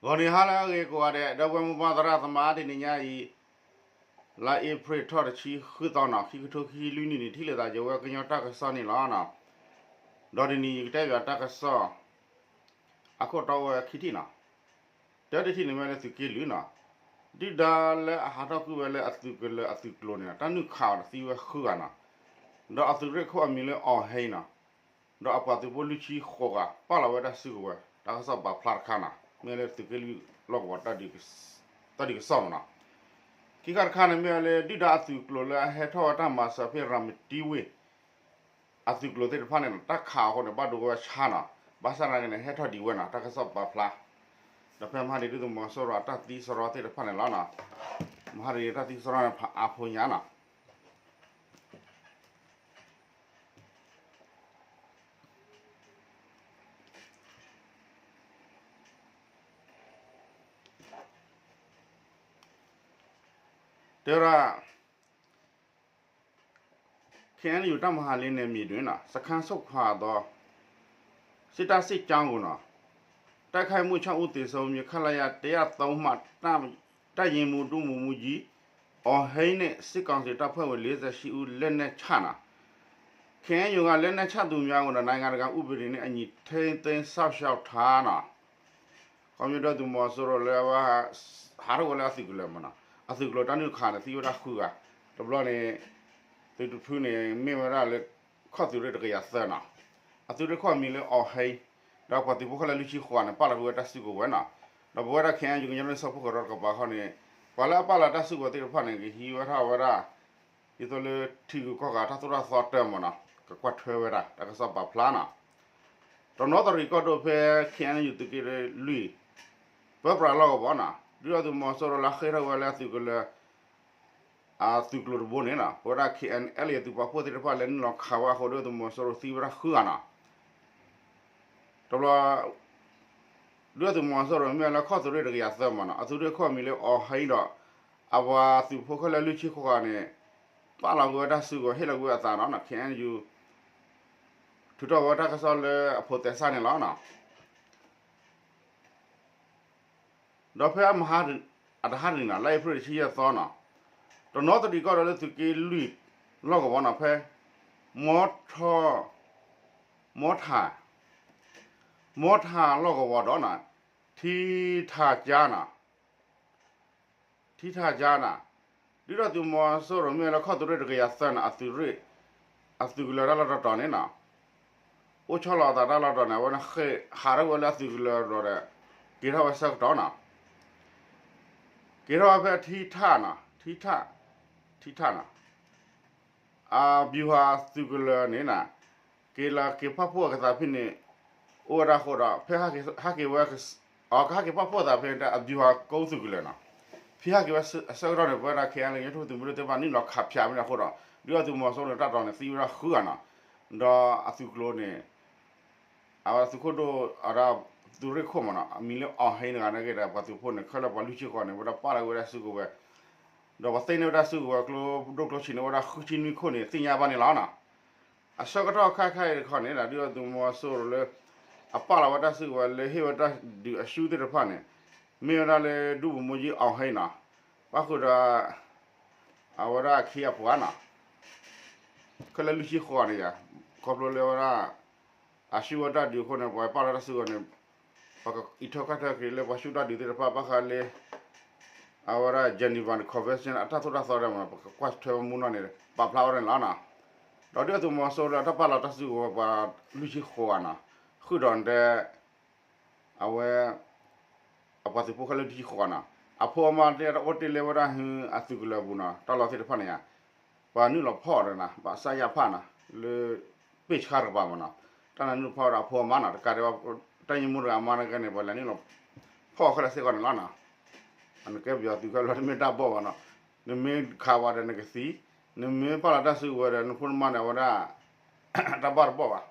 ဂီၤနံၤဟါလၢအဂ့ၤကိးဂၤဒဲး ဒီပုၢ်ဝဲၢ်မိၢ်ပၢ်သရၣ်သမါ တနံၤညါအံၤ လါအ့ဖြ့ၣ်ထီၣ်တဆံဃုသီနီၤ ခံကထိခံဆံလွံၢ်နံၣ်န့ၣ် ထံၣ်လိာ်သးယဝဲကညီတၢ်ကစီၣ်န့ၣ်လီၤ. ဒီးတနံၤယကတဲဘၣ်တၢ်ကစီၣ် အခိၣ်တီဝဲခံထံၣ်နီၤ. တၢတထံၣ်န့ၣ်မ့ၢ်လၢသုးက့လွံၢ်နီၤ, ဒုၣ်ဒါလၢအဟးထီၣ်ကွံာ်ဝဲလၢအသုးကလၢၤအသုးကျိၤန့ၣ် တၢ်နုာ်ခးအီၤဒီးသံဝဲဃုဂၤနီၤ, ဒီးအသုးရ့ၣ်ခိၣ်အမံၤလၢအီၣ်ဟဲအံၤနီၤ, ဒီးအပှၤသုးဖိလွံၢ်ဆံဃိးဂၤ ပာ်လီၤဝဲတၢ်စုကဝဲၤ တၢ်ကစီၣ်ပာ်ဖျါတခါနီၤ မ့ၢ်လၢသုးက့လွံၢ်လီၢ်ကဝီၤ တၢ်ဒုးကစီၣ်မနီၤ. ခံခါတခါန့ၣ်မ့ၢ်ဝဲလၢ ဒုၣ်ဒါအသုးကျိၤလၢအဟဲထီၣ်ဝဲတၢ်မၤစၢၤဖဲရၤမတံဝ့ၢ် အသုးကျိၤသ့ၣ်တဖၣ်န့ၣ် တၢ်ခးအီၤအဃိန့ၣ် ဘၣ်ဒိဝဲဆါနီၤ, ဘၣ်ဆၣ်သနာ်က့န့ၣ် ဟဲထီၣ်ဒံးဝဲနီၤ တၢ်ကစီၣ်ပာ်ဖျါ, ဒီးဖဲမဟါဒံးဒုၣ်ဒါသုးမီၤစိရိၤအတၢ်သံစရီသ့ၣ်တဖၣ်န့ၣ်လီၤ. မဟါဒံးတၢ်သံစရီန့ၣ် ဖးအါဖိညါနီၤ တဲဝဲဒၣ် ခ့ၣ်အဲၣ်ယူၣ် တပ်မဟာလေးနယ်မြေတွင် စခန်းဆုတ်ခွာသော စစ်တပ်စစ်ကြောင်းကို တိုက်ခိုက်မှုကြောင့် ဦးသေဆုံး မြေ ခလရ တစ်ရာသုံးမှ တပ်ရင်းမှူး ဒုဗိုလ်မှူးကြီး အောင်ဟိန်း နှင့် စစ်ကောင်စီတပ်ဖွဲ့ဝင် လေးဆယ့်ရှစ်ဦး လက်နက်ချ ခ့ၣ်အဲၣ်ယူၣ်က လက်နက်ချသူများကိုတော့ နိုင်ငံတကာဥပဒေနဲ့အညီ ထိန်းသိမ်းစောင့်ရှောက်ထား နီၤ. ခီဖျိဒုၣ်ဒါသုးမီၤစိရိၤလၢအဝဲ ဟးထီၣ်ဝဲလၢအသုးကလၢၤမနီၤ, အသုးကလၢၤတၢ်နုာ်ခးန့ၣ် သံဝဲဒၣ်ဃုဂၤ, တဘျီန့ၣ် သုးတဖုန့ၣ် မ့ၢ်ဝဲဒၣ်လၢ ခီၣ်သုးရ့ၣ်တကယၤသၢနီၤ, အသုးရ့ၣ်ခိၣ်အမံၤလၢအီၣ်ဟဲ, ဒီးပှၤသုးဖိခဲလၢာ်လွံၢ်ဆံဃိးဂၤန့ၣ် ပာ်လီၤကွံာ်ဝဲတၢ်စုကဝဲၤနီၤ, ဒီးပဝဲဒၣ် ခ့ၣ်အဲၣ်ယူၣ် ကညီဒီကလုာ်စၢဖှိၣ်ကရၢတကပၤခီန့ၣ် ပှၤလၢအပာ်လီၤတၢ်စုကဝဲၤသ့ၣ်တဖၣ်န့ၣ် ကဟံးဝဲထီၣ်ဝဲဒၣ် ဒ်သိးလၢထံဂုၤကီၢ်ဂၤတၢ်သိၣ်တၢ်သီတၢ်မနီၤ ကကွၢ်ထွဲဝဲဒၣ် တၢ်ကစီၣ်ပာ်ဖျါနီၤ. တနီသရံၣ်ကီၢ်ဒိၣ်ဖဲ ခ့ၣ်အဲၣ်ယူၣ် သုးက့လွံၢ် ပၢပြးလီၢ်ကဝီၤနီၤ ဒုၣ်ဒါသုးမီၤစိရိၤလၢအဃ့ၢ်ထီၣ်ဝဲလၢအသုးကလၢၤ အသုးကျိၤတဘိန့ၣ်နီၤ ပဝဲဒၣ် ခ့ၣ်အဲၣ်အဲလ်အ့ သုးပာ်ဖှိၣ်သ့ၣ်တဖၣ်လဲၤနုာ်လီၤခးဝဲအဃိ ဒုၣ်ဒါသုးမီၤစိရိၤသံဝဲဒၣ်ဃုဂၤနီၤ. တဘျီ ဒုၣ်ဒါသုးမီၤစိရိၤမ့ၢ်လၢခီၣ်သုးရ့ၣ်တကယၤသၢမနီၤ အသုးရ့ၣ်ခိၣ်အမံၤလၢအီၣ်ဟဲဒီး အပှၤသုးဖိခဲလၢာ်လွံၢ်ဆံဃိးဂၤန့ၣ် ပာ်လီၤကွံာ်ဝဲတၢ်စုကဝဲၤ ဟ့ၣ်လီၤကွံာ်ဝဲအသးနီၤ ခ့ၣ်အဲၣ်ယူၣ် ထုးထီၣ်ဝဲတၢ်ကစီၣ်လၢအဖိးသဲစးန့ၣ်လီၤ. ဒီးဖဲအမဟါ အတဟါတနံၤနီၤ လါအ့ဖြ့ၣ်တဆံယဲၢ်သီနီၤ တနီသရံၣ်ကီၢ်ဒိၣ်လၢသုးက့လွံၢ်လီၢ်ကဝီၤနီၤ ဖဲ မီထီ မီထၣ် မီထၣ်လီၢ်ကဝီၤဒီးနီၤ ထံထၣ်ကၠါနီၤ ထံထၣ်ကၠါနီၤ ဒုၣ်ဒါသုးမီၤစိရိၤမ့ၢ်လၢခီၣ်သုးရ့ၣ်တကယၤသၢနီၤ အသုးရ့ၣ် အသုးကလၢၤတၢ်လီၢ်တတီၤန့ၣ်နီၤ အိၣ်ဆီလီၤအသးတၢ်လီၢ်တတီၤန့ၣ် အဝဲန့ၣ်ဃ့ၢ်ဟးထီၣ်ဝဲလၢအသုးကလၢၤတတီၤဒီး က့ၤထီၣ်ဝဲဆၢကတီၢ်နီၤ က့ၤထီၣ်ဝဲဖဲထံထၣ်နီၤ ထံထၣ် ထံထၣ်နီၤ အဗျူဟာသုးကလၢၤန့ၣ်နီၤ က့ၤလီၤက့ၤပာ်ဖှိၣ်အကသးဖဲန့ၣ် အိၣ်ဝဲဒၣ်အဃိဒီး ဖဲဟးက့ၤဝဲ အကဟးက့ၤပာ်ဖှိၣ်အသးဖဲန့ၣ် အဗျူဟာကုန်းသုးကလၢၤနီၤ ဖဲဟးက့ၤဝဲအဆၢကတီၢ်န့ၣ် ပဝဲဒၣ် ခ့ၣ်အဲၣ်ယူၣ် ကညီတၢ်ထူၣ်ဖျဲးသုးမုၢ်ဒိၣ်သ့ၣ်တဖၣ်နုာ်လီၤခးဖၠးမ့ၢ်အဃိဒီး ဒုၣ်ဒါသုးမီၤစိရိၤန့ၣ် တၢ်တီၤန့ၣ်သံဝဲဒၣ်ဃုဂၤနီၤ ဒီးအသုးကျိၤန့ၣ် အဝဲသုးခိၣ်ဒိၣ်အဝဲဒၣ် သုးရ့ၣ်ခိၣ်မနီၤ အမံၤလၢအီၣ်ဟဲတဂၤန့ၣ်က့ဒီး ပှၤသုးဖိန့ၣ် ခဲလၢာ်ပှၤလွံၢ်ဆံဃိးန့ၣ် ဝဲဒၣ်ပာ်လီၤဝဲဒၣ်စုကဝဲၤ ဒီးပှၤသ့န့ၢ်ဝဲဒၣ်စုကဝဲၤကျိဒိၣ်ကျိဆံးန့ၣ် အိၣ်ဝဲဒၣ်ဃုဆံနွံခိၣ်န့ၣ် သ့ၣ်ညါဘၣ်န့ၣ်လီၤနီၤ. အဆၢကတီၢ်ခဲခါအံၤတခီန့ၣ်ဒီး ဒုၣ်ဒါသုးမီၤစိရိၤလၢ အပာ်လီၤဝဲတၢ်စုကဝဲၤလၢဟ့ၣ်ဝဲတၢ်ဒုးအရှုံးသ့ၣ်တဖၣ်န့ၣ် မ့ၢ်ဝဲဒၣ်လၢ ဒုဗိုလ်မှူးကြီး အောင်ဟိန်းနီၤ ပၣ်ဃုာ်ဒီး အဝဲဒၣ်အခ့အပှၤနီၤ ခဲလၢာ်လွံၢ်ဆံဃိးန့ၣ်ယါ ခီဖျိလၢအဝဲဒၣ် အရှုံးဝဲတၢ်ဒုးအဃိန့ၣ် ပှၤပာ်လီၤတၢ်စုကဝဲၤန့ၣ် ပကအံးထီၣ်ကၣ်ထီၣ်က့ၤလၢပှၤရှုံးတၢ်ဒုးသ့ၣ်တဖၣ် ဘၣ်ဃးလၢ အဝဲဒၣ် Geneva Convention အတၢ်သိၣ်တၢ်သီဒၣ်မး ပကကွၢ်ထွဲမူနီၢ်န့ၣ် ပာ်ဖျါဝဲဒၣ်န့ၣ်လီၤနီၤ. ဒီးဒုၣ်ဒါသုးမီၤစိရိၤလၢအတၢ်ပာ်လီၤတၢ်စုကဝဲၤ ပှၤလွံၢ်ဆံဃိးဂၤနီၤ ဃုာ်ဒီးတဲ အဝဲ အပှၤသုးဖိခဲလၢာ်လွံၢ်ဆံဃိးဂၤနီၤ အဖိအမါတဲတအိၣ်တ့ၢ်လၢဝဲဒၣ်ဟုအသုးကလၢၤအပူၤနီၤ တၢ်လီၢ်သ့ၣ်တဖၣ်န့ၣ်ယါ ပှၤနုာ်လီၤဖီၣ်အီၤဒီးနီၤ ဘၣ်ဆၣ်ယၢ်ဖၣ်နီၤ လၢ ပ့ၢ်ဆါတကပၤမးနီၤ တၢ်နုာ်လီၤဖီၣ်ဒီးအဖိအမါနီၤ တကးဒံးဘၣ် တၢ်ယမူတဂၤအမါန့ၣ်ကဲန့ၣ် ပှၤလဲၤနုာ်လီၤဖီၣ်ခဲလၢာ်စ့ၢ်ကီးန့ၣ်လီၤနီၤ နကဲပယီၤသုးခဲလၢာ် နမ့ၢ်တၢ်ဘီၣ်ဘၣ်နီၤ နမ့ၢ်ခးဝဲဒီးနကသံ နမ့ၢ်ပာ်လီၤတၢ်စုကဝဲၤဒီး နဖိနမါန့ၣ် အဝဲဒၣ် တၢ်ဘၣ်တဘီၣ်ဘၣ်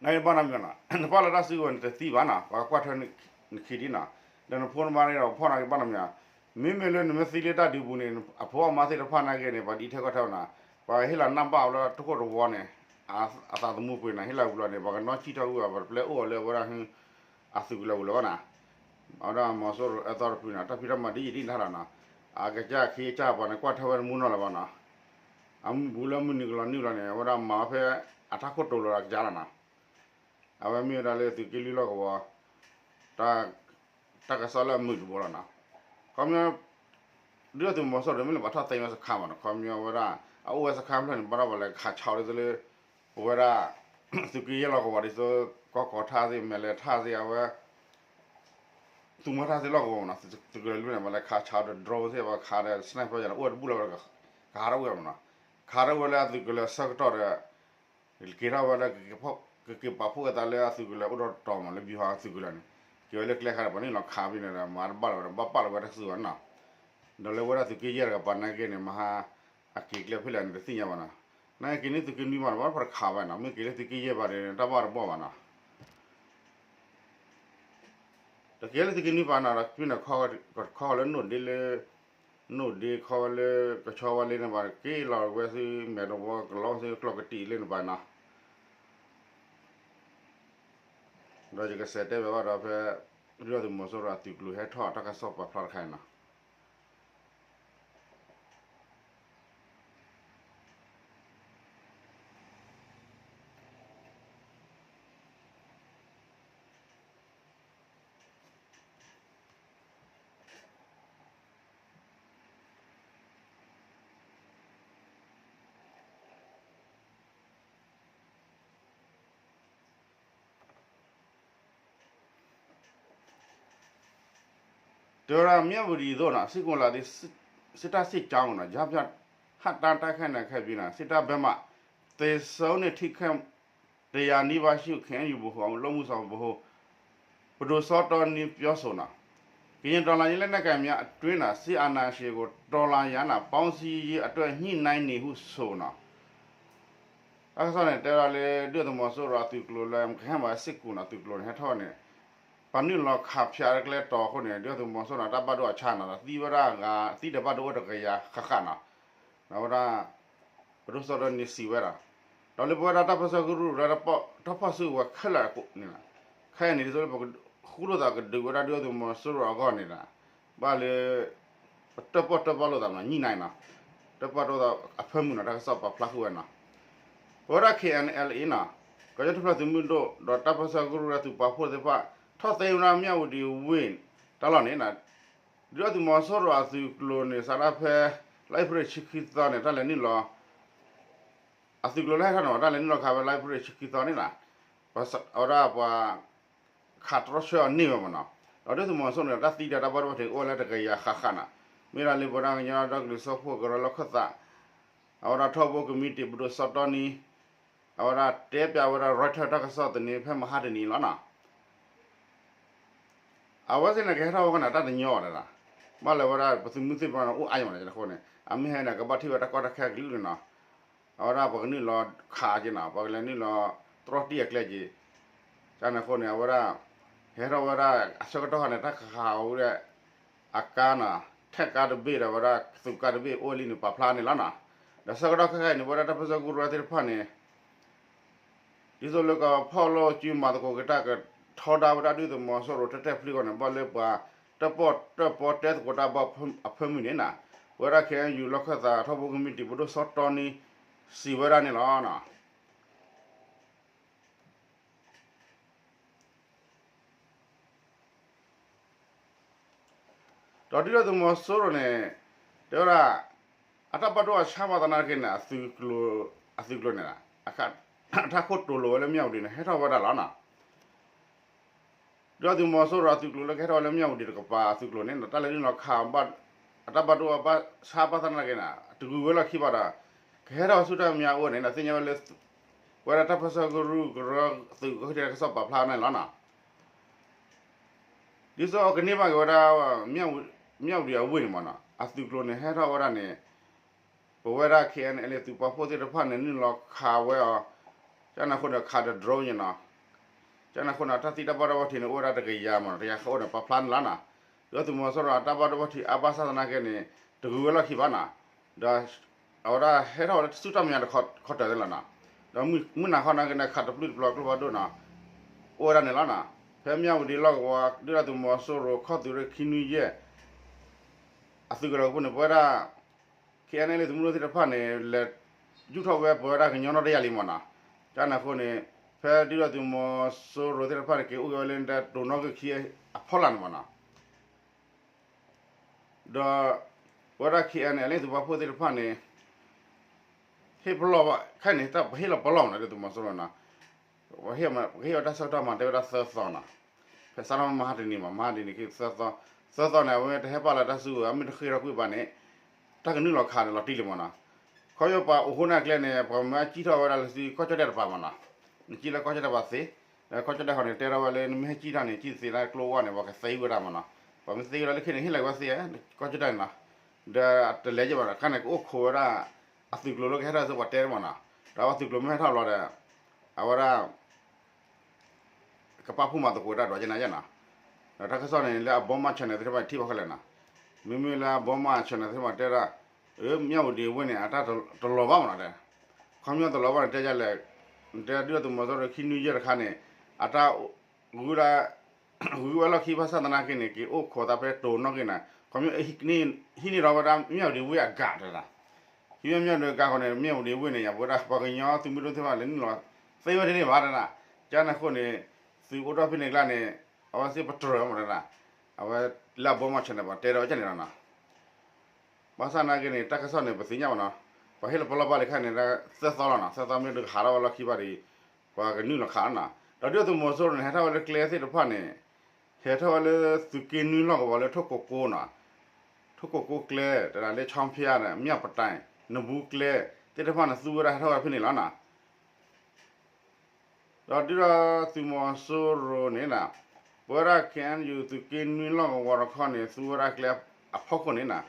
နာ်က့ဘၣ်နီတမံၤနီၤ နပာ်လီၤတၢ်စုကဝဲၤန့ၣ် တသံဘၣ်နီၤ ပှၤကွၢ်ထွဲနခံဒံနီၤ ဒီးနဖိနမါန့ၣ်ဒီးဖီၣ်နာ်က့ဘၣ်နီတမံၤ မ့မ့ၢ်လၢနမ့ၢ်သံလၢတၢ်ဒုးပူၤန့ၣ် အဖိအမါသ့ၣ်တဖၣ်နာ်က့န့ၣ် ပှၤဒ်ထဲကီၢ်ထဲနီၤ ပှၤဟ့ၣ်လီၤနၢ်ဘၣ်အီၤလၢတခိၣ်တဝီန့ၣ် အသးသမူပှ့ၤနီၤ ဟ့ၣ်လီၤဝံၤလီၤန့ၣ် ပှၤကနီၣ်စံၣ်ထီၣ်ဝံၤဘၣ် ပှၤတပျဲအိၣ်အီၤလၢအဝဲဒၣ်ဟု အသုးကလၢၤဝံၤလီၤဘၣ်နီၤ အဝဲဒၣ်မီၤစိရိၤအၢသီတဖုန့ၣ် တၢ်ဖံးတၢ်မၤဒ်ယံာ်ဒ်နၤလီၤနီၤ, အကစၢ်ခ့ကစၢ်ပှၤန့ၣ် ကွၢ်ထဲဝဲတမူနီၤလၢၤဘၣ်နီၤ, အမုၢ်ပူၤလၢမုၢ်နံၤကလီၤနုာ်လီၤန့ၣ် အဝဲဒၣ်မၤဝဲဖဲ အတၢ်ခိၣ်တိၤလိာ်ဒီးကစၢ်လီၤနီၤ, အဝဲမ့ၢ်ဝဲဒၣ်လၢသုးက့လွံၢ်လီၢ်ကဝီၤ တၢ်ကစီၣ်လၢအမုာ်တဘိလီၤနီၤ, ခီပညီ ဒုၣ်ဒါသုးမီၤစိရိၤမ့ၢ်လၢဘၣ်ထီၣ်သ့ဝဲစခါမးနီၤ, ခီပညီဝဲဒၣ် အအိၣ်ဝဲစခါဖျၢၣ်န့ၣ် ဘၣ်ဒီးပှၤလဲၤခးဆါဒ်သိးလၢ ပဝဲဒၣ် သုးက့ယဲၢ်လီၢ်ကဝီၤဒ်သိး ကီၢ်ကီၤထၣ်သ့ၣ် မဲာ်လဲၤထၣ်သ့ၣ် အဝဲ သုးမီၤထၣ်သ့ၣ်လီၢ်ကဝီၤမးနီၤ, သုးကလၢၤလွံၢ်န့ၣ် ပှၤလဲၤခးဆါဒီး drone သ့ၣ် ပှၤခးဒီး sniper ယၤန့ၣ် အိၣ်ဝဲတဘူၣ်လၢၤဝဲဒီး ကဟးထီၣ်ဝဲမးနီၤ, ခးထီၣ်ဝဲလၢအသုးကလၢၤဆၢကတီၢ်ဒီး က့ၤထီၣ်ဝဲလၢ ကက့ၤပာ်ဖှိၣ်က့ၤသးလၢအသုးကလၢၤအိၣ်ဒီးတီၤမး လၢ ဗျူဟာ အသုးကလၢၤန့ၣ်, က့ၤဝဲလၢကျဲခါဒီး ပှၤနုာ်လီၤခးဖဲန့ၣ်ဒီး မၤတဘၣ်လၢၤဝဲဒီး ဘၣ်ပာ်လီၤဝဲတၢ်ကစီၣ်ဘၣ်နီၤ, ဒီးလၢဝဲဒၣ်သုးက့ယဲၢ်တကပၤနာ်က့န့ၣ် မဟါ အက့ၤကျဲဖဲလဲၣ်န့ၣ် တသ့ၣ်ညါဘၣ်နီၤ, နာ်က့န့ၣ်သုးက့နွံမး တဘၣ်တခးဘၣ်နီၤ, မ့ၢ်က့ၤလၢသုးက့ယဲၢ်ဘၣ်ဒီး တၢ်ဘၣ်တဘၣ်ဘၣ်နီၤ တက့ၤလၢသုးက့နွံပၤနီၤ ဒီးဖဲန့ၣ် ခီလၢနိၣ်ဒ့လၢ နိၣ်ဒ့ခီဝဲလၢ ကဆီဝါလ့န့ၣ်ဘၣ် က့ၤလီၤဝဲဆူမဲာ်တဝီကလီဆူကျီၢ်ကတံာ်လ့န့ၣ်ဘၣ်နီၤ, ဒီးယကစးတဲဘၣ်ဘၣ်ဒီးဖဲ ဒုၣ်ဒါသုးမီၤစိရိၤအသုးကျိၤဟဲထီၣ်တၢ်ကစီၣ်ပာ်ဖျါတခါအံၤနီၤ တဲဝဲဒၣ် မြဝတီသို့နီၤ စစ်ကောင်စီတပ် စစ်ကြောင်းနီၤ ကြားဖြတ် ဟန့်တားတိုက်ခိုက်နေခဲ့ပြီးနီၤ စစ်တပ်ဘက်မှ သေဆုံးနဲ့ထိခိုက် တစ်ရာနီးပါးရှိ KNU ဗဟိုအလုပ်အမှုဆောင်ဗဟို ပဒိၣ်စောတောနီ ပြောဆိုနီၤ ကရင်တော်လှန်ရေးလက်နက်ကိုင်များအတွင်းနီၤ စစ်အာဏာရှင်ကို တော်လှန်ရန်နီၤ ပေါင်းစည်းရေးအတွက် ညှိနှိုင်းနေဟုဆိုနီၤ တၢ်ကစီၣ်န့ၣ် တဲဝဲဒၣ်လၢ ဒုၣ်ဒါသုးမီၤစိရိၤအသုးကျိၤလၢ ကဟဲမၤ စစ်ကောင်စီနီၤ သုးကျိၤန့ၣ် ဟဲထီၣ်န့ၣ် ပှၤနုာ်လီၤခးဖၠးကျဲတီၤအဃိန့ၣ် ဒုၣ်ဒါသုးမီၤစိရိၤန့ၣ် တၢ်ဘၣ်ဒိအဆါနီၤ သံဝဲဒၣ်ဂၤ သံဒီးဘၣ်ဒိအိၣ်တကယၤဃၣ်ဃၣ်နီၤ ဒီးဝဲဒၣ် ပဒိၣ်စောတောနီ စံးဝဲဒၣ် ဒီးလၢပဝဲဒၣ်တၢ်ပၢဆှၢကရူၢ်လၢ တၢ်ပၢဆှၢဝဲခဲလၢာ်န့ၣ် ခဲအံၤန့ၣ် ဒ်သိးလၢပက ဃူလိာ်သးကဒုးဝဲဒၣ်ဒုၣ်ဒါသုးမီၤစိရိၤအဂီၢ်န့ၣ် ဘၣ်လၢ ပတၢၣ်ပီၣ်တၢၣ်ပီၣ်လိာ်သးနီၤ ညှိနှိုင်းနီၤ တၢၣ်ပီၣ်တၢၣ်ပီၣ်အဖၢမုၢ်နီၤ တၢ်ကစီၣ်ပာ်ဖျါဃုာ်ဝဲနီၤ ပဝဲဒၣ် KNLA နီၤ ကညီတၢ်ထူၣ်ဖျဲးသုးမုၢ်ဒိၣ် ဒီးတၢ်ပၢဆှၢကရူၢ်လၢသုးပာ်ဖှိၣ်သ့ၣ်တဖၣ် ထီၣ်သ့ဝဲဒၣ် မြဝတီဝ့ၢ် တၢ်လီၢ်န့ၣ် ဒုၣ်ဒါသုးမီၤစိရိၤအသုးကျိၤန့ၣ် စးထီၣ်ဖဲ လါအ့ဖြ့ၣ်တဆံခံသီန့ၣ် တၢ်လဲၤနုာ်လီၤ အသုးကျိၤလၢဟဲထီၣ်န့ၣ် တၢ်လဲၤနုာ်လီၤခးဖဲ လါအ့ဖြ့ၣ်တဆံခံသီန့ၣ်နီၤ အဝဲဒၣ်ပှၤ ခးတြီဆၢအီၤန့ၢ်ဝဲမးနီၤ ဒီးဒုၣ်ဒါသုးမီၤစိရိၤန့ၣ် တၢ်သံဒီးတၢ်ဘၣ်ဒိဘၣ်ထံးအိၣ်ဝဲလၢတကယၤဃၣ်ဃၣ်နီၤ မ့ၢ်ဒၣ်လၢပဝဲဒၣ်ကညီဒီကလုာ်စၢဖှိၣ်ကရၢလီၢ်ခၢၣ်သး အဝဲဒၣ်ထီဘိကမံးတံာ် ပဒိၣ်စီၤတီနံ အဝဲဒၣ်တဲပျးဝဲဒၣ် Reuters တၢ်ကစီၣ်သန့ဖဲမဟါတနံၤလီၤနီၤ အဝဲသ့ၣ်န့ၣ် ကဟဲထီၣ်ဝဲကနၣ်တၢ်တညီဘၣ်နီၤ ဘၣ်လၢဝဲဒၣ်ပသုးမုၢ်သ့ၣ်တဖၣ်န့ၣ် အိၣ်အါယမးနီၤ အဃိန့ၣ် အမ့ၢ်ဟဲန့ၣ် ကဘၣ်ထံၣ်ဝဲတၢ်ကီတၢ်ခဲကလုာ်ကလုာ်နီၤ အဝဲဒၣ်ပှၤကနုာ်လီၤခးက့ၤနီၤ ပှၤကလဲၤနုာ်လီၤတြီတံၢ်အကျဲက့ၤ ကန့ၣ်အဃိန့ၣ် အဝဲဒၣ် ဟဲထီၣ်ဝဲဒၣ်အဆၢကတီၢ်ခါန့ၣ် တၢ်ခးဝဲဒၣ် အကါနီၤ ထဲကါတဘ့ၣ်ဒီးဝဲဒၣ်သုးကါတဘ့ၣ်အိၣ်လံန့ၣ် ပာ်ဖျါန့ၣ်လီၤနီၤ ဒီးဆၢကတီၢ်ခဲအံၤန့ၣ် ပဝဲဒၣ်တၢ်ပၢဆှၢကရူၢ်သ့ၣ်တဖၣ်န့ၣ် ဒ်သိးလၢကဖီၣ်လိာ်စုမၤသကိးက့ၤတၢ်ကထီဒါဝဲဒၣ်ဒုၣ်ဒါသုးမီၤစိရိၤတဲာ်တဲာ်ဖျုးအဂီၢ်န့ၣ် ဘၣ်လၢပှၤတၢၣ်ပီၣ်တၢၣ်ပီၣ်တဲသကိးတၢ်ဘၣ်အဖၢမုၢ်န့ၣ်နီၤ ပဝဲဒၣ် KNU လီၢ်ခၢၣ်သးထီဘိကမံးတံာ် ပဒိၣ်စီၤတီနံ စံးဝဲဒၣ်န့ၣ်လီၤနီၤ ဒီးဒုၣ်ဒါသုးမီၤစိရိၤန့ၣ် တဲဝဲဒၣ် အတၢ်ဘၣ်ဒိအဆါဘၣ်သနာ်က့န့ၣ် အသုးကျိၤန့ၣ် အတၢ်ခိၣ်တိၤလိာ်ဝဲလၢ မြဝတီန့ၣ် ဟဲထီၣ်ဝဲဒၣ်လီၤနီၤ ဒုၣ်ဒါသုးမီၤစိရိၤအသုးကျိၤလၢကဟဲထီၣ်ဝဲလၢ မြဝတီတကပၤအသုးကျိၤန့ၣ် တၢ်လဲၤနုာ်လီၤခး အတၢ်ဘၣ်ဒိအဆါဘၣ်သနာ်က့န့ၣ် တဂုၤဝဲလီၢ်ခံဘၣ်ဒီး ကဟဲထီၣ်ဆူတၢ်မဲာ်ညါအအိၣ်န့ၣ် သ့ၣ်ညါဝဲလၢ ပဝဲဒၣ်တၢ်ပၢဆှၢကရူၢ်ကရၢသုးကီၢ်က့ၤတၢ်ကစီၣ်ပာ်ဖျါန့ၣ်လီၤနီၤ ဒ်သိးအကန့ၢ်ဘၣ်က့ၤဝဲဒၣ် မြဝတီအဝ့ၢ်န့ၣ်မးနီၤ အသုးကျိၤန့ၣ် ဟဲထီၣ်ဝဲဒၣ်န့ၣ် ပဝဲဒၣ် KNLA သုးပာ်ဖှိၣ်သ့ၣ်တဖၣ်န့ၣ် နုာ်လီၤခးဝဲအီၤ ကန့ၣ်အဃိန့ၣ် ခးဒီး drone န့ၣ်နီၤ ကန့ၣ်အဃိန့ၣ် တၢ်သံတၢ်ဘၣ်ဒိဘၣ်ထံးန့ၣ် အိၣ်ဝဲဒၣ်တကယၤမးနီၤ တကယၤဃၣ်အိၣ်န့ၣ် ပာ်ဖျါန့ၣ်လီၤနီၤ ဒုၣ်ဒါသုးမီၤစိရိၤအတၢ်ဘၣ်ဒိဘၣ်ထံးအါဘၣ်ဆၣ်သနာ်က့န့ၣ် တဂုၤဝဲလီၢ်ခံဘၣ်နီၤ ဒီး အဝဲဒၣ်ဟဲထီၣ်ဝဲလၢဆူတၢ်မဲာ်ညါတခီတၢၤန့ၣ်လီၤနီၤ ဒီးမုၢ်နၤခီနာ်က့န့ၣ် ခးတပျုၢ်တပျီၤကျိဖးဒိၣ်နီၤ အိၣ်ဝဲဒၣ်န့ၣ်လီၤနီၤ ဖဲမၠၣ်ဝတံၤလီၢ်ကဝီၤ ဒုၣ်ဒါသုးမီၤစိရိၤခီၣ်သုးရ့ၣ်ခံနွံယဲၢ် အသုးကလၢၤကပူၤန့ၣ် ပဝဲဒၣ် K N L A သုးမုၢ်ဒိၣ်သ့ၣ်တဖၣ်န့ၣ် လဲၤယူၢ်ထီၣ်ဝဲပဝဲဒၣ်ကညီနီၣ်တယၢ်လံမ့ၢ်နီၤ. ကန့ၣ်အဃိန့ၣ် ဖဲဒုၣ်ဒါသုးမီၤစိရိၤသ့ၣ်တဖၣ်န့ၣ် က့ၤအိၣ်က့ၤဝဲလၢနတဲတိၤနီၣ်ဂံၢ်ခံအဖီလာ်န့ၣ်မ့ၢ်နီၤ. ဒီး ပဝဲဒၣ် K N L A သုးပာ်ဖှိၣ်သ့ၣ်တဖၣ်န့ၣ် ဟ့ၣ်ပလီၢ်ဘၣ် ခဲအံၤန့ၣ် တၢ်ပဟ့ၣ်လီၤပလီၢ်မ့ၢ်နီၤ ဒုၣ်ဒါသုးမီၤစိရိၤနီၤ. ပဟ့ၣ် ပကဟ့ၣ်အီၤတၢ်ဆၢကတီၢ်မး တဲဝဲဒၣ်သၢသီနီၤ. ဖဲစးထီၣ်မဟါတနံၤမး မဟါတနံၤန့ၣ် သၢသီ သၢသီန့ၣ် အဝဲတဟဲပာ်လီၤတၢ်စုကဝဲၤ အမ့ၢ်တဃ့ၢ်ထီၣ်ကွံာ်ဘၣ်န့ၣ် တၢ်ကနုာ်လီၤခးန့ၣ်လီၤတံၢ်လံမ့ၢ်နီၤ. ခီဖျိပှၤအိၣ်ဃိန့ၣ်အကျဲန့ၣ် ပှၤမၢစံၣ်ထီၣ်ဝဲဒၣ်လၢသုကီၢ်ကၠီၣ်တဲၣ်တပၤမ့ၢ်နီၤ. နစံၣ်လၢကီၢ်ကၠီၣ်တဲၣ်ပၤသ့, ဒီးကီၢ်ကၠီၣ်တဲၣ်ဃီန့ၣ် တဲထီၣ်ဝဲလၢနမ့ၢ်ဟဲစံၣ်တၢ်န့ၣ် စံၣ်သ့လၢကျိဝါန့ၣ် ပှၤကသ့ဝဲဒၣ်မ့ၢ်နီၤ. ပှၤမ့ၢ်သ့ဝဲဒၣ်လၢခဲန့ၣ် ဟ့ၣ်လီၤဝဲသ့ ကီၢ်ကၠီၣ်တဲၣ်န့ၣ်နီၤ. ဒီးတလဲၤယံာ်ဘၣ်ဒီး ခါန့ၣ် ကအိၣ်ခိးဝဲဒၣ် အသုးကျိၤလၢကဟဲထီၣ်သ့ပှၤတဲမ့ၢ်နီၤ. ဒီးအသုးကျိၤမ့ၢ်ဟဲထီၣ်ဘျီဒီး အဝဲဒၣ် ကပာ်ဖှိၣ်မၤသကိးတၢ်ဒီးကနၣ်ယဲနီၤ. ဒီးတၢ်ကစီၣ်န့ၣ် လၢအဘီမး channel သ့ၣ်တဖၣ်ထံၣ်ဘၣ်ခဲလၢာ်နီၤ. မ့မ့ၢ်လၢအဘီမး channel သ့ၣ်တဖၣ်တဲဒၣ် မၠၣ်ဝတံၤအဝ့ၢ်န့ၣ် အတၢ်တလီၤဘၣ်မ့ၢ်နီၤတဲ. ခီဖျိတလီၤဘၣ်န့ၣ် တဲဒ်လဲၣ်, နတဲဒုၣ်ဒါသုးမီၤစိရိၤခံနွံယဲၢ်တခါန့ၣ် အတၢ် ဂုၤဝဲလီၢ်ခံဘၣ်ဆၣ်သနာ်က့န့ၣ် က့ၤအိၣ်ခိးသးဖဲတိၤနီၣ်ဂံၢ်န့ၣ် ခီဖျိ ဟံးန့ၢ်ဒီးဝဲဒၣ်မၠၣ်ဝတံၤဝ့ၢ်အဂၤတဲဒၣ်. ဟံးန့ၢ်မၠၣ်ဝတံၤအဂၤဃီန့ၣ် မၠၣ်ဝတံၤဝ့ၢ်န့ၣ် ယပဝဲဒၣ်ပှၤကညီသုးမုၢ်ဒိၣ်သ့ၣ်တဖၣ်လဲၤနုာ်လီၤ သ့ဝဲတန့ၢ်ဘၣ်တဲဒၣ်. ကန့ၣ်အဃိန့ၣ် သုးအိၣ်ထီၣ်ဖဲန့ၣ်အကျါန့ၣ် အဝဲသ့ၣ်ပတြၢၤမ့ၢ်တဲဒၣ်. အဝဲလၢအဘီမး channel ပှၤတဲဒီးဝဲန့ၣ်လီၤနီၤ. ဘၣ်ဆၣ်သနာ်က့န့ၣ် တၢ်ကစီၣ်န့ၣ် ပသ့ၣ်ညါဘၣ်နီၤ. ပှၤဟ့ၣ်လီၤပလီၢ်ဘၣ်လံခဲန့ၣ် သၢသီလီၤနီၤ. သၢသီမ့ၢ်တဟးထီၣ်ဝဲလီၢ်ခံဘၣ်ဒီး ပှၤကနုာ်လီၤခးလီၤနီၤ. ဒီးဒုၣ်ဒါသုးမီၤစိရိၤန့ၣ် ဟဲထီၣ်ဝဲလၢကျဲသ့ၣ်တဖၣ်န့ၣ် ဟဲထီၣ်ဝဲလၢသုးက့နွံလီၢ်ကဝီၤလၢထိၣ်ကိကိနီၤ. ထိၣ်ကိကိကျဲ တဒၣ်လၢ ချီဖၠါ န့ၣ် မၠၣ်ပတၢၣ် နဘူးကျဲ သ့ၣ်တဖၣ်န့ၣ် သူဝဲဒၣ်ဟဲထီၣ်ဝဲဖဲန့ၣ်လီၤနီၤ. ဒီးဒုၣ်ဒါသုးမီၤစိရိၤန့ၣ်နီၤ ပဝဲဒၣ် K N U သုးက့နွံလီၢ်ကဝီၤတခီန့ၣ် သူဝဲဒၣ်ကျဲအဖီခိၣ်န့ၣ်နီၤ.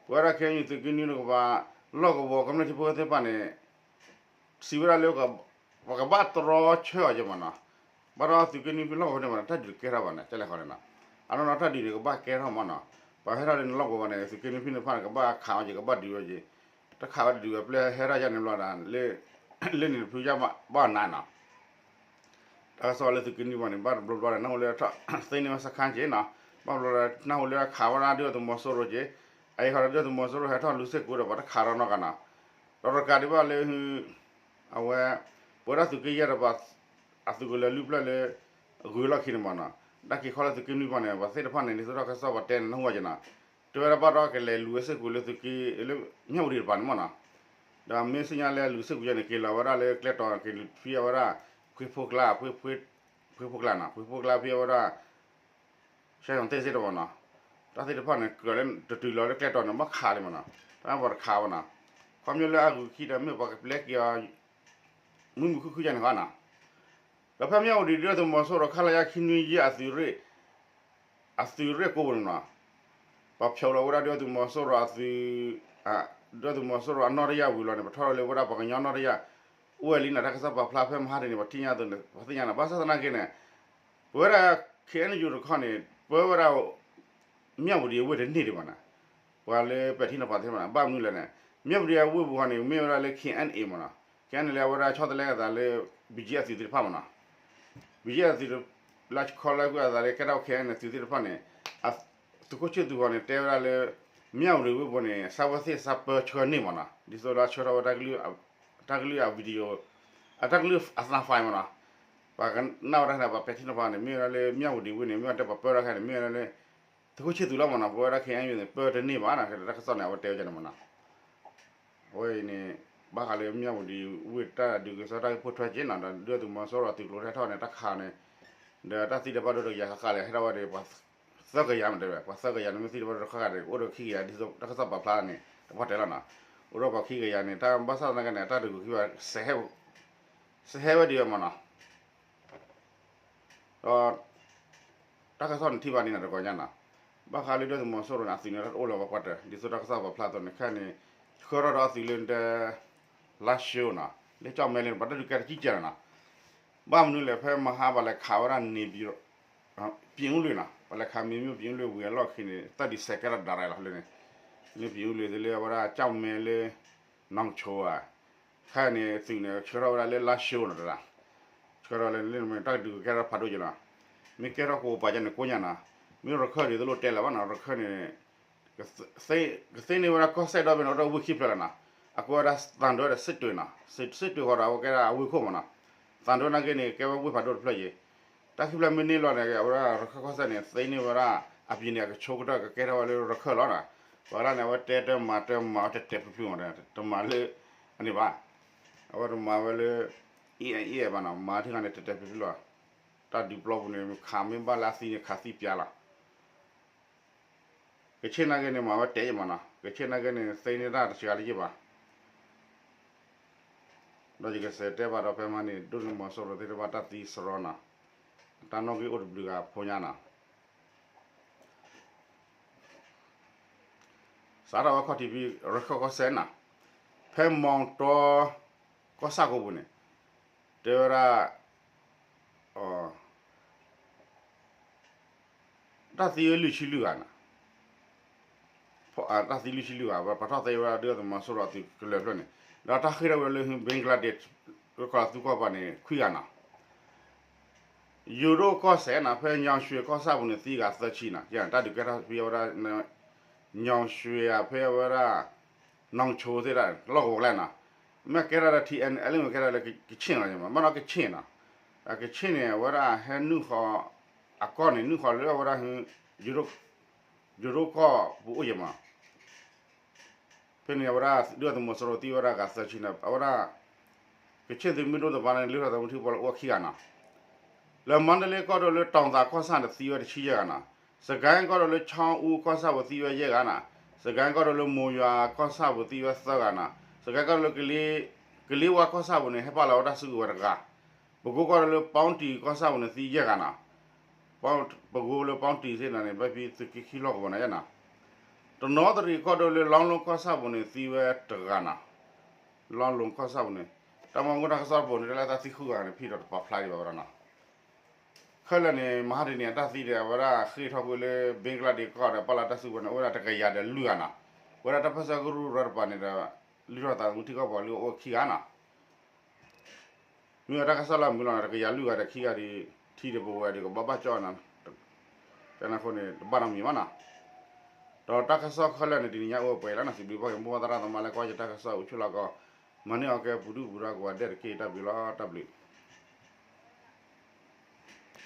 ပဝဲဒၣ် K N U သုးက့နွံလီၢ်ကဝီၤ လီၢ်ကဝီၤကမျၢၢ်ထံဖိကီၢ်ဖိသ့ၣ်တဖၣ်န့ၣ် စံးဝဲဒၣ်လၢ ပကဘၣ်တြီဆၢအီၤယဲမ့ၢ်နီၤ. ဘၣ်ဒီးသုးက့နွံဖဲလီၢ်ကဝီၤန့ၣ်မ့ၢ်နီၤ တၢ်ဒုးတကဲထီၣ်ဘၣ်န့ၣ် ကလဲၤဃီန့ၣ်နီၤ. အနီၢ်နီၢ်တၢ်ဒုးန့ၣ် ကဘၣ်ကဲထီၣ်မ့ၢ်နီၤ. ပှၤဟဲထီၣ်လၢနလီၢ်ကဝီၤန့ၣ် သုးက့နွံဖဲန့ၣ်တဖၣ်န့ၣ် ကဘၣ်ခးအီၤယဲ ကဘၣ်ဒုးအီၤယဲ, တခးဝဲတဒုးဝဲ ပျဲဟဲထီၣ်ယဲန့ၣ်ဘျီဒီး လၢန့ၣ်တဖုယဘၣ်နၤနီၤ. တၢ်ကစီၣ်လၢသုးက့နွံပှၤန့ၣ် ဘၣ်တဘျီဘျီဒီး နၢ်ဟူလၢထီၣ်သ့န့ၢ်ဝဲစခါက့နီၤ. ဘၣ်ဘျီဒီး နၢ်ဟူလၢခးဝဲဒၣ်ဒုၣ်ဒါသုးမီၤစိရိၤက့, အအံၤဃီဒီးဒုၣ်ဒါသုးမီၤစိရိၤဟဲထီၣ်လူၤစ့ၢ်ကီးဒီး ပှၤတခးဒီးနီတဂၤနီၤ. ဒီးတကးဒံးဘၣ်လၢ အဝဲ ပဝဲဒၣ်သုးက့ယဲၢ်တပၤ အသုးကလၢၤလွံၢ်ဖျၢၣ်လၢ ဂုၤလီၢ်ခံန့ၣ်မ့ၢ်နီၤ, တၢ်က့ၤခီလၢသုးက့နွံပှၤန့ၣ် ပှၤသ့ၣ်တဖၣ်န့ၣ် ဒ်သိးတၢ်ကစီၣ်ပှၤတဲန့ၣ် နၢ်ဟူဝဲက့နီၤ, တဲဝဲဒၣ်ဘၣ်ဒီးကလဲၤလူၤဝဲစ့ၢ်ကီးလၢသုးက့ လၢမၠၣ်ဝတံၤတပၤန့ၣ်မ့ၢ်နီၤ, ဒီးမ့ၢ်သ့ၣ်ညါလၢလူၤစ့ၢ်ကီးယဲန့ၣ် က့ၤလီၤဝဲဒၣ်လၢကျဲတီၤ က့ၤဖံးဝဲဒၣ် ဖှ့ဖိကျါ ဖှ့ဖိကျါနီၤ, ဖှ့ဖိကျါဖံးဝဲဒၣ် ဆဲးယီၤသ့ၣ်စ့ၢ်တပၤနီၤ, တၢ်သ့ၣ်တဖၣ်န့ၣ် ကြၢးလၢတတုၤလီၤလၢကျဲတီၤန့ၣ် ဘၣ်ခးလံမ့ၢ်နီၤ, တၢ်ပှၤတခးဘၣ်နီၤ, ခီဖျိလၢအဂုၤခံဒီးမ့ၢ်ပှၤကပျဲက့ၤအီၤ မုာ်မုာ်ခုၣ်ခုၣ်ယဲန့ၣ်ဃီနီၤ, ဒီးဖဲမၠၣ်ဝတံၤဒုၣ်ဒါသုးမီၤစိရိၤ ခလရ ခံနွံယဲၢ်အသုးရ့ၣ် အသုးရ့ၣ်ကိးပူၤန့ၣ်နီၤ, ပှၤဖျိးလီၤဝဲဒၣ်ဒုၣ်ဒါသုးမီၤစိရိၤအသုး ဒုၣ်ဒါသုးမီၤစိရိၤအနီၣ်တယၢ်ဝံၤလီၤန့ၣ် ပထီၣ်လီၤလၢဝဲဒၣ်ပှၤကညီနီၣ်တယၢ် အိၣ်ဝဲလံနီၤ, တၢ်ကစီၣ်ပာ်ဖျါဖဲမဟါတနံၤ ပှၤထံၣ်ညါအသိးန့ၣ် ပှၤသ့ၣ်ညါနီၤ, ဘၣ်ဆၣ်သနာ်က့န့ၣ် ပဝဲဒၣ် ခ့ၣ်အဲၣ်ယူၣ်တခီန့ၣ် ပၢဝဲဒၣ် မၠၣ်ဝတံၤအဝ့ၢ်တန့ၢ်ဒံးဘၣ်နီၤ, ပှၤလၢပဲာ်ထံနီၤဖးသ့ၣ်တဖၣ်န့ၣ် ဘၣ်မနုၤလဲၣ်န့ၣ် မၠၣ်ဝတံၤအဝ့ၢ်ပူၤဃီန့ၣ် မ့ၢ်ဝဲဒၣ်လၢ ခ့ၣ်အဲၣ်အ့မ့ၢ်နီၤ, ခ့ၣ်အဲၣ်အ့လၢအဝဲဒၣ်ဆီတလဲအသးလၢ ဘီကၠံအသုးသ့ၣ်တဖၣ်မ့ၢ်နီၤ, ဘီကၠံအသုး လၢဆီတလဲကွံာ်အသးလၢ ကဲထီၣ် ခ့ၣ်အဲၣ်အ့သုးသ့ၣ်တဖၣ်န့ၣ် သုးခိၣ်ဆ့ၣ်သုးဃီန့ၣ် တဲဝဲဒၣ်လၢ မၠၣ်ဝတံၤဝ့ၢ်ပူၤန့ၣ် စၢ်ဝဲသ့ၣ်စၢ်ပၢဆှၢန့ၢ်မ့ၢ်နီၤ, ဒ်သိးဒီးဆှၢထီၣ်ဝဲ တၢ်ကလုၢ်အ video အတၢ်ကလုၢ်အ sound file မ့ၢ်နီၤ, ပှၤကနၣ်ဝဲဒၣ်န့ၣ် ပှၤပဲာ်ထံနီၤဖးန့ၣ် မ့ၢ်ဝဲဒၣ်လၢမၠၣ်ဝတံၤဝ့ၢ်န့ၣ် မ့ၢ်ဝဲတဲပှၤပၢထီၣ်ခဲန့ၣ် မ့ၢ်ဝဲဒၣ်လၢ သုးခိၣ်ဆ့ၣ်သုးလီၤမ့ၢ်နီၤ, ပဝဲဒၣ် ခ့ၣ်အဲၣ်ယူၣ်န့ၣ် ပၢတန့ၢ်ဘၣ်နီၤ, တၢ်ကစီၣ်န့ၣ် အဝဲတဲဝဲန့ၣ်မ့ၢ်နီၤ, အဝဲအံၤန့ၣ် ဘၣ်ဃးလၢမၠၣ်ဝတံၤဝ့ၢ်တၢ်ဒုးကစီၣ်တၢ်ဂ့ၢ်ဖိထွဲက့နီၤ, ဒီးဒုၣ်ဒါသုးမီၤစိရိၤအသုးကျိၤဟဲထီၣ်န့ၣ် တၢ်ခးန့ၣ် ဒီးတၢ်သံတၢ်ဘၣ်ဒိတကယၤဃၣ်ဃၣ်လၢဟဲထီၣ်ဝဲဒီး ပှၤသၢကယၤမ့ၢ်တဲဝဲ ပှၤသၢကယၤန့ၣ် မ့ၢ်သံတၢ်ဘၣ်ဒိတခါဃၣ်ဒီး အိၣ်ဒီးခံကယၤ ဒ်သိးတၢ်ကစီၣ်ပာ်ဖျါန့ၣ် တပှၢ်တဲလီၤနီၤ, အိၣ်ဒီးပှၤခံကယၤန့ၣ် တၢ်ဘၣ်ဆၣ်သနာ်က့န့ၣ် တၢ်ဒုးကီၤခံဘၣ် စဟဲဝဲဒံးဝဲမ့ၢ်နီၤ ဒီး တၢ်ကစီၣ်န့ၣ်ထံၣ်ဘၣ်န့ၣ်နီၤ တကီၢ်ညါနီၤ, ဘၣ်ဃးလၢဒုၣ်ဒါသုးမီၤစိရိၤန့ၣ် အသုးန့ၣ် တအိၣ်လၢၤဘၣ်ကွၢ်တၢၢ် ဒ်သိးတၢ်ကစီၣ်ပာ်ဖျါအသိးန့ၣ် ခဲန့ၣ် ဆှၢထီၣ်ဒီးအသုးလၢတဲ လါၡိနီၤ လၢကၠီၣ်မဲလၢန့ၣ် ပှၤတၢ်ဒုးကဲတကံၢ်ကဲလီၤနီၤ, ဘၣ်မနုၤလဲၣ် ဖဲမဟါပှၤလဲၤခးဝဲဒၣ်န့ၣ် ပြင်ဦးလွင်နီၤ, ပှၤလဲၤခးမ့ၢ်မ့ၢ် ပြင်ဦးလွင်ဝံၤအလီၢ်ခံန့ၣ် တၢ်ဒုးစဲးကဲထီၣ်ဒၣ်ရၤလီၤလၢန့ၣ်, လၢ ပြင်ဦးလွင် သုးလၢအဝဲဒၣ်ကၠီၣ်မဲလၢ နီၢ်ဆိဧါ, ခဲန့ၣ်သုးန့ၣ် ဆှၢထီၣ်ဝဲဒၣ်လၢလါၡိနီၤတဒၣ်, ဆှၢထီၣ်လၢန့ၣ် တၢ်ဒုးကဲထီၣ်ဖးဒိၣ်က့လီၤ, မ့ၢ်ကဲထီၣ်ကအိၣ်ပာ်ကဲန့ၣ်ကိးညါနီၤ, မ့ၢ်ရခၢၣ်ဒ်သိးလိၣ်တဲလၢၤဘၣ်နီၤ, ရခၢၣ်န့ၣ် ကသ့န့ၢ်ဝဲဒၣ်ကီၢ်စဲၣ်ဒီဘ့ၣ်န့ၣ် အိၣ်ဒီးဝ့ၢ်ခံဖျၢၣ်လီၤနီၤ, အကိးဝဲဒၣ်သံတွဲဒီးစစ်တွေနီၤ, စစ်တွေဃီဒီး အဝဲကဲဒၣ်အဝ့ၢ်ခိၣ်မးနီၤ, သံတွဲနာ်က့န့ၣ် ကဲဝဲဝ့ၢ်ဖးဒိၣ်တဖျၢၣ်ယဲၢ်, တၢ်ခံဖျၢၣ်မ့ၢ်န့ၢ်လီၤန့ၣ် အဝဲဒၣ်ရခၢၣ်ကီၢ်စဲၣ်န့ၣ် သ့န့ၢ်ဝဲဒၣ် အပျံၤန့ၣ် အကဆိကတၢၢ်ကကဲထီၣ်ဝဲလၢရခၢၣ်လီၤနီၤ, ပှၤလၢန့ၣ် အဝဲတဲတမၤတမၤဝဲတဲာ်တဲာ်ဖျုးဖျုးမး, တမၤလၢ အန့ၣ်ဘၣ်, အဝဲတမၤဝဲလၢ အံၤအဲၣ်အံၤအဲၣ်ဘၣ်နီၤ, မၤထံဂၤန့ၣ် တဲာ်တဲာ်ဖျုးဖျုးလီၤ, တၢ်ဒုးပျီပူၤန့ၣ် ခးမ့ၢ်ဘၣ်လၢအသံန့ၣ် ခးသံပျါလီၤ, ကဆ့ၣ်နာ်က့န့ၣ် မၤဝဲတဲာ်ယဲၢ်မးနီၤ, ကဆ့ၣ်နာ်က့န့ၣ် သ့န့ၢ်တၢ်တစှၤလၢယဲၢ်ဘၣ် ဒီးယကစးတဲဘၣ်ဒီးဖဲမဟါန့ၣ် ဒိၣ်သုးမီၤစိရိၤသ့ၣ်တဖၣ်တၢ်သံစရီနီၤ, တၢ်နီၣ်ဂံၢ်အိၣ်တဘျုးဂၤဖိညါနီၤ, စးထီၣ်ဝဲခီၣ်ထံးဖဲ ရခၢၣ်ကီၢ်စဲၣ်နီၤ, ဖဲမီတီ ကီၢ်ဆၣ်ကိးပူၤန့ၣ် တဲဝဲဒၣ် တၢ်သံဝဲလွံၢ်ဆံလွံၢ်ဂၤနီၤ, တၢ်သံလွံၢ်ဆံလွံၢ်ဂၤ ပှၤထီၣ်သ့ဝဲဒၣ်ဒုၣ်ဒါသုးမီၤစိရိၤအသုးကလၢၤဖျၢၣ်န့ၣ်, ဒီးတၢ်ဃ့ၢ်ထီၣ်ဝဲလၢ ဘ့ကလါဒ့း ကီၢ်သူကီၢ်ပၤန့ၣ် ခွံဂၤနီၤ, ယိၤဒိၣ်ကီၢ်စဲၣ်နီၤ ဖဲညီၣ်ရွှ့ၣ်ကီၢ်ဆၣ်ပူၤန့ၣ် သံဂၤသၢဆံနီၤ, တၢ်ဒုးကဲထီၣ်ဖဲဝဲဒၣ် ညီၣ်ရွှ့ၣ်ဧါ ဖဲဝဲဒၣ် နီၣ်ဆိသ့ၣ်တဖၣ် လီၢ်ကဝီၤကျဲနီၤ, မ့ၢ်ကဲထီၣ်ဒီး ထံၣ်အဲၣ်လၢမ့ၢ်ကဲထီၣ်လၢကဆ့ၣ်နီၤ, မ့ၢ်နီၢ်ကဆ့ၣ်နီၤ, ကဆ့ၣ်န့ၣ် အဝဲဒၣ်ဟဲနုာ်ဃီၤ အကီၢ်န့ၣ် နုာ်ဃီၤလၢအဝဲဒၣ် ယိၤဒိၣ်ကီၢ်ပူၤအိၣ်ယဲၢ်မး ဖဲန့ၣ် အဝဲဒၣ်ဒုၣ်ဒါသုးမီၤစိရိၤသံဝဲဒၣ်ဂၤသၢဆံန့ၣ် အဝဲဒၣ် ကဆ့ၣ်သုးမုၢ်ဒိၣ်တပၤန့ၣ် လုၢ်ထီၣ်သးသမူထံကီၢ်ပူၤလၢအိၣ်ခံဂၤနီၤ, လၢမါတလ့ကီၢ်ဒိၣ်လၢတီၤသးကီၢ်ဆၣ်န့ၣ်သံဝဲတဆံယဲၢ်ဂၤနီၤ, စကဲၣ်ကီၢ်ဒိၣ်လၢခၠီအူကီၢ်ဆၣ်ပူၤသံဝဲယဲၢ်ဂၤနီၤ, စကဲၣ်ကီၢ်ဒိၣ်လၢမိၢ်ယွၤကီၢ်ဆၣ်ပူၤသံဝဲသၢဂၤနီၤ, စကဲၣ်ကီၢ်ဒိၣ်လၢ ကလ့ဝါကီၢ်ဆၣ်ပူၤန့ၣ် ဟဲပာ်လီၤဝဲတၢ်စုကဝဲၤတဂၤ, ပကိကီၢ်ဒိၣ်လၢပီတံၢ်ကီၢ်ဆၣ်ပူၤန့ၣ်သံယဲၢ်ဂၤနီၤ, ပကိလၢပီတံၢ်သ့ၣ်နီၤန့ၣ် ဘၣ်ဖဲသုးက့ခံလီၢ်ကဝီၤန့ၣ်ယဲၢ်နီၤ, တနီသရံၣ်ကီၢ်ဒိၣ်လၢလီလိကီၢ်ဆၣ်ပူၤန့ၣ်သံဝဲတဂၤနီၤ, လီလိကီၢ်ဆၣ်ပူၤန့ၣ် တၢ်မၤမူတၢ်ကစီၣ်တပိၤန့ၣ် တၢ်လၢတၢ်သံဃုဂၤန့ၣ် ဖံးဒီးတပာ်ဖျါဒံးဘၣ်ဝဲဒၣ်နီၤ, ခဲလၢာ်န့ၣ် မဟါတနံၤအတၢ်သံဒီး အဝဲဒၣ်ဃ့ၢ်ထီၣ်ကွံာ်လၢ ဘ့ကလါဒ့းကီၢ်ဒီး ပာ်လီၤတၢ်စုကဝဲၤန့ၣ် အိၣ်ဝဲဒၣ်တကယၤဒီးလွံၢ်ဂၤနီၤ, ဝဲဒၣ်တၢ်ပၢၢ်ဆၢကရူၢ်ကရၢတပၤန့ၣ်ဒီး လုၢ်ထီၣ်သးသမူထံကီၢ်ပူၤလၢအိၣ်ခံဂၤနီၤ မ့ၢ်ဝဲတၢ်ကစီၣ်လၢအမုာ်လီၤန့ၣ် တကယၤလွံၢ်ဂၤဒီးခံဂၤဒီး ထံၣ်ဒီးပဝဲဒီးကဘၣ်ဘၣ်ကၠီၣ်နီၤ, ကန့ၣ်အဃိန့ၣ် တဘၣ်နီတမံၤဘၣ်နီၤ, ဒီးတၢ်ကစီၣ်ခဲလၢာ်န့ၣ် တနံၤညါအိၣ်ပှဲၤလီၤနီၤ, စံးဘျုးဘၣ်က့ၤမိၢ်ပၢ်သရၣ်သမါလၢကွၢ်ယတၢ်ကစီၣ်အိၣ်ဆူၣ်လီၤကီး, မၤန့ၢ်အီၤကဲပူၤဒုၣ်ပူၤဒါကိးဂၤဒဲးတက့ၢ်, တၢ်ဘျုးလီၤ, တၢ်ဘျုး.